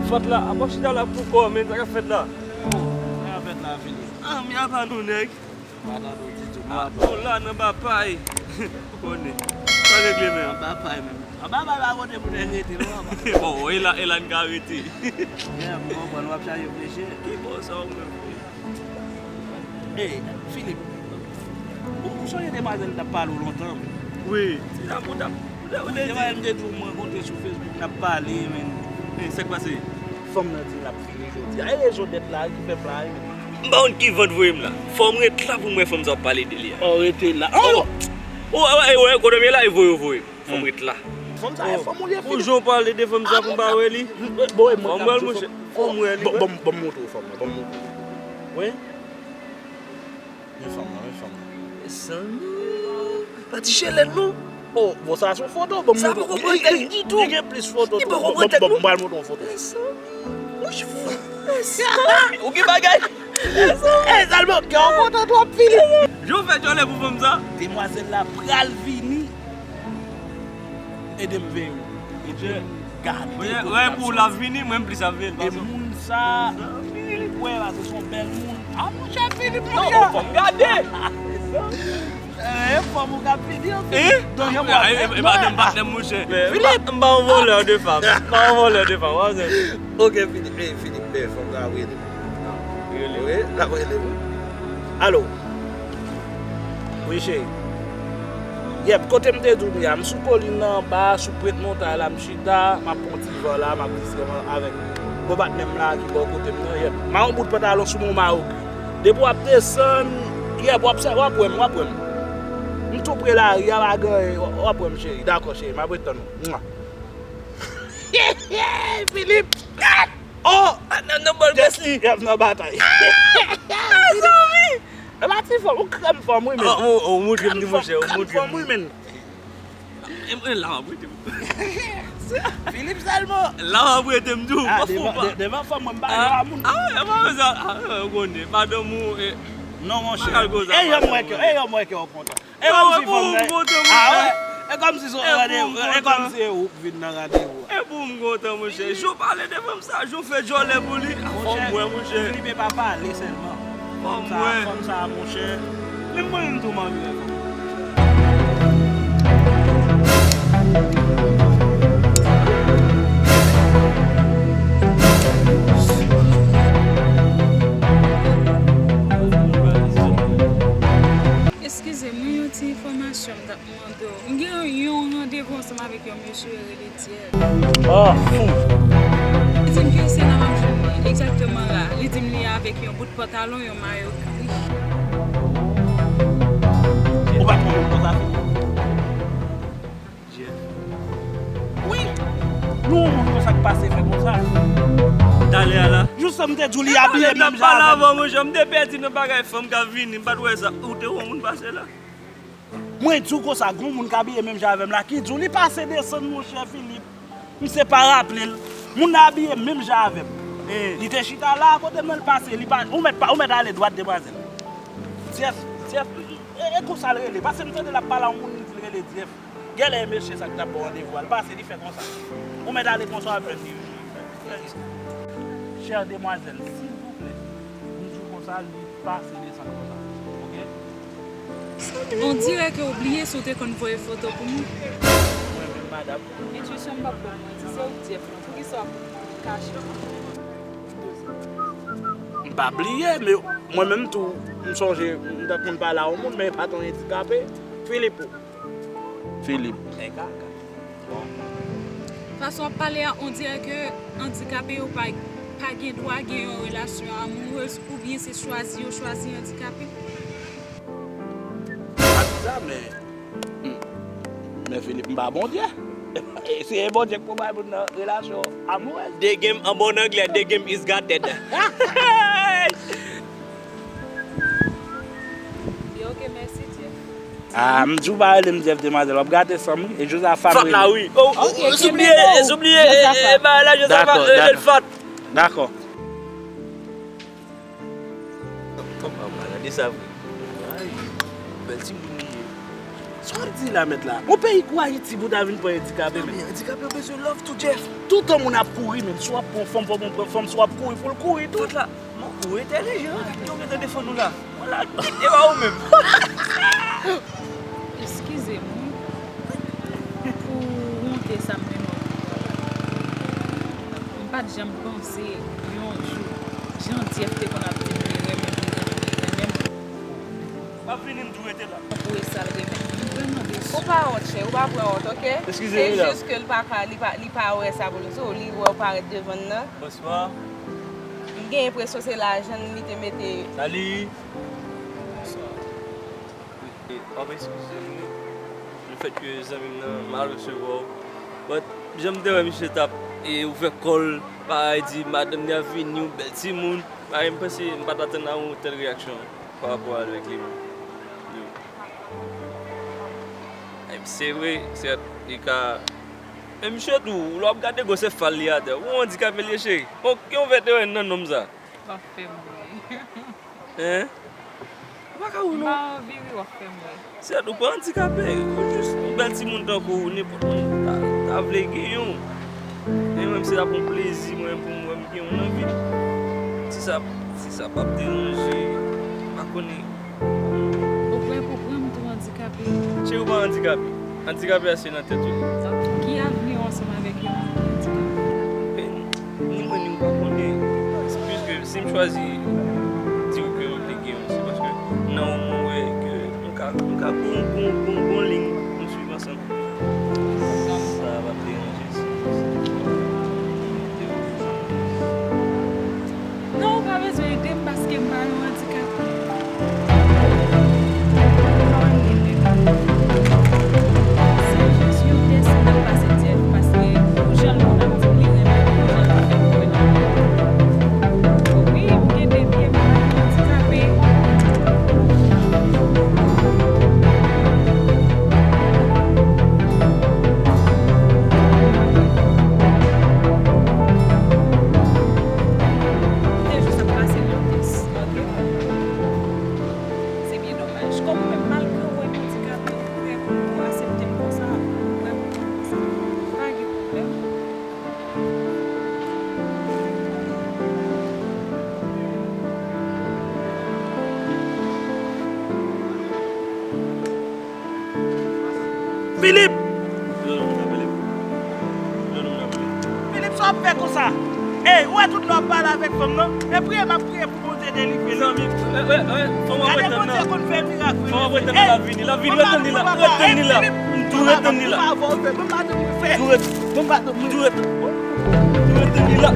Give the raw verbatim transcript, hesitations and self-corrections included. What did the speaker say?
Fòt la, apa w chita la poukò, men sa k ap fèt la? Sa k ap fèt la, Filip? Ah, men apa nou, nèg? Pa tande w ditou, non. Ah, bon, la, nan ba pay. Ou konnen. Sa regle, men. Anba pay, menm. Anba pay, pa kote pou nèg rete, non, papa. Bon, e la, e la n ka rete. Yeah, m konprann, w ap chaje flechi. Ki bò sa, ou menm? Hey, Filip, ou, ou sonje demwazèl t ap pale w lontan? Wi, ti damou t ap, ou te, ou te di. Demwazèl m te di w m rankontre sou Facebook, n ap pale, men. Men, sa k pase? Fanm nan di l ap vini jodi a. E rezon dèt la ki fè m la, men. M pa konn ki vant voye m la. Fò m ret la pou m wè fanm sa w ap pale de li a. Oh, rete la. Oh! Oh, oh, oh, oh, kote m ye la, e voye w voye m. Fò m ret la. Fanm sa, e fanm ou ye, Filip? Pou jan w pale de fanm sa pou m pa wè li? Bon, e mwen k ap di w, fanm. Fò m wè li, wi. Bon, bon, bon, m montre w fanm nan, bon, m montre w. Wi. Men fanm nan, men fanm nan. Mezanmi, pa ti chelèn non. Oh, bon, sa se yon foto, bon, m montre w. Sa poko pran tèt ditou. Li gen plis foto tou. Li poko pran tèt non. Bon, bon, m pral montre w yon foto. Mezanmi, mouch fou. Mezanmi, ou gen bagay. Mezanmi. Ey, Salmo, kè w kontan twòp, Filip. Jan w fè djòlè pou fanm sa. Demwazèl la pral vini. Ede m veye w. Ede m gade kote l ap soti. Wè, pou l ap vini, mwen m plis ap veye l, e paske moun sa, Filip, wè, paske se yon bèl moun. A, monchè, Filip, monchè. Non, fò m gade. E, fò m ou ka vini, Filip. Donk, e, e, e, pa menm patnè m, monchè. Filip! M pa, m pa yon vòlè de fanm. M pa yon vòlè de fanm, w ap wè. Ok, Filip, e, Filip, e, fanm sa ap rele. Rele. Wi, l ap rele wi. Alo. Wi, cheri. Yèp, kote m te di w ye a, m sou kolin nan anba, sou pwent montay la, m chita, m ap pran ti van la, m ap distrè m avèk gwo patnè m la ki bò kote m nan, yèp. M a yon bout pantalon sou mwen, w Mawok. Depi w ap desann, yèp, w ap sa, w ap wè m, w ap wè m. M tou pre lari a, pa gen anyen, w ap wè m, cheri. Dakò, cheri, m ap ret tann ou. Mwa. Filip! Oh! Nan, nan bòl gòs li. Yèp, nan batay. Ah, zanmi! E pa ti fanm, ou krèm fanm, wi, men. Ah, ou, ou montre m, ti monchè, ou montre m. Fanm, wi, men. E mwen la, w ap rete m. Filip Salmo. La, w ap rete m tou. Ah, pa fou, devan, pa. De-, devan fanm, mwen, m pa gen pa moun. Ah, e pa sa. Ah, ou konnen. Madanm ou, e. Non, monchè. Pa kal koz a madanm ou. E yon mwen ke, e yon mwen ke w kontan. E kòmsi fanm nan, ah, wè. E kòmsi se yon randevou, e kòmsi se ou k vin nan randevou a. E pou m kontan, monchè. Jou pale de fanm sa, jou fè djòlè pou li. Fò m wè, monchè. Filipe pa pale sèlman. Fò m wè. Fanm sa, monchè. Menm mwen menm tou, m anvi wè fanm. Eskize, mwen yon ti enfòmasyon m t ap mande w. M gen yon randevou ansanm avèk yon mesye rele Dyèf. Oh, fou. Li di m ke se la m ap jwenn li, egzakteman la. Li di m li avèk yon bout pantalon, yon mayo gri. Ou pa t konn konsa, Filipo? Dyèf. Wi! Nou yon moun konsa k pase fè konsa. Talè a la. Jis m te di w li abiye menm jan avè m. Avan, monchè, m te pèdi nan bagay fanm k ap vini, m pa t wè sa. Ou te wè yon moun pase la? Mwen di w konsa, gon moun k abiye menm jan avè m la, ki di w li pase desann, monchè Filip. Misye pa raple l. Moun nan abiye menm jan avè m. Li te chita la, kote m nan, l pase, li pa, ou mèt pa, ou mèt ale dwat, demwazèl. Dyèf, Dyèf, e, e konsa l rele. Paske m tande l ap pale a yon moun, li di l rele Dyèf. Gèlè e mesye sa ki t ap ba w randevou a, l pase, li fè konsa. Ou mèt ale konsa, w ap jwenn li. Chère demoiselle, s'il vous plaît. M di w konsa, li pase desann konsa. Oke? On dirè ke w bliye si w te konn voye foto pou mwen. Mwen menm, madanm. Entwisyon m p ap ba w manti, se ou k Dyèf lan. Poukisa w ap kache? M pa bliye, men mwen menm tou, m sonje, m t ap konn pale a yon moun, men e pa t yon andikape. Filipo. Filip. Fason w ap pale a, on dirè ke andikape yo pa, pa gen dwa gen yon relasyon amourèz oubyen se chwazi yo chwazi andikape. Pa di sa, men, hmm, men Filip, m pa Bondye. Se Bondye k pou bay moun nan relasyon amourèz. De game, an bon anglè, de game is granted. Yo, oke, mèsi, Dyèf. Ah, m di w pa rele m Dyèf, demwazèl, w ap gate san m, wi. E Jozafat m rele. Fat la, wi. Oh, oh, oh, kenbe bon. Jozafat. Jozafat. Dakò, dakò. Kòman malad sa vre? Ay, bèl timoun li ye. Sa w ap di la, mèt la? Yon peyi kou Ayiti pou w ta vin pran andikape, men. Andikape yo bezwen love tou, Jeff. Toutan moun ap kouri, menm si w ap pran fanm, fò w pran fanm, si w ap kouri, fò l kouri tou. Tout la, mwen kouri entèlijan, yo gentan defann nou la. Mwen la, kite ba ou menm. Eskize m, wi. Pou wonte sa m renmen w. M pa t janm panse yon jou, jan Jeff te konn ap di m li renmen m, li renmen m, li renmen m. M ap vini, m tou rete la. Ou e sa l renmen m. M vrèman desi. Ou pa wont, cheri, ou pa pran wont, oke? Eskize, se jis ke li pa ka, li pa, li pa wè sa pou li di w, li wè w parèt devan l nan. Bonswa. M gen enpresyon se lajan li te mete. Salut. Bonswa. Wi, e, w ap eskize m, wi. Lefètke zanmi m nan mal resevwa w. But, jan m te wè misye t ap, e, ouvè kò l, bagay, di madanm li ap vini, yon bèl timoun, bagay, m panse m pa t atann a yon tèl reyaksyon pa rapò avèk li menm. Yo. E, se vre, sèt, li ka, men misye tou, lè w ap gade gwosè fal li atè, ou andikape li ye, cheri. Bon, ki yon vètewè nan nonm sa? W ap fè m ri. Hein? Ou pa ka ri non. M pa anvi ri, w ap fè m ri. Sèt, ou pa andikape, ou jis yon bèl timoun tankou ou, nenpòt moun ta, ta vle gen yon. Men mwen, se t ap yon plezi mwen pou m wè m gen yon nan vi m. Si sa, si sa p ap deranje, m pa konnen. Ou kwè pou pran m tou andikape? Cheri, ou pa andikape. Andikape a se nan tèt ou li. Donk, ki avni w ansanm avèk yon moun ki andikape? Ni mwen ni ou pa konnen. Piske si m chwazi di w ke m te gen yon, se paske nan ou mwen wè ke nou ka, nou ka gon, gon, gon, gon liy pou n swiv ansanm. Sa p ap deranje si, si. Non, ou pa bezwen ede m paske m pa yon andikape. Se jis yon tès m ap pase Jeff, paske pou jan l konn ap di m li renmen m, pou jan l ap fè m kwè nan mwen. Wi, m gen de pye, m pa andikape. M te jis ap pase yon tès, oke? Se byen domaj. Kòm ou menm, malgre w wè m andikape, ou prè pou ou aksepte m konsa, ou prè pou ou konsa. Pa gen pwoblèm. Filip! Filip, sa w ap fè konsa? Ey, ou wè tout lè w ap pale avèk fanm nan? E priye m ap priye pou Bondye delivre l. Zanmi, e, e, e, fanm an ap ret tann nan. Gade Bondye konn fè mirak, wi. Fanm an ap ret tann nan, l ap vini, l ap vini, ret tann li la, ret tann li la. M tou ret tann li la. M tou ret, m tou ret, m tou ret tann li la.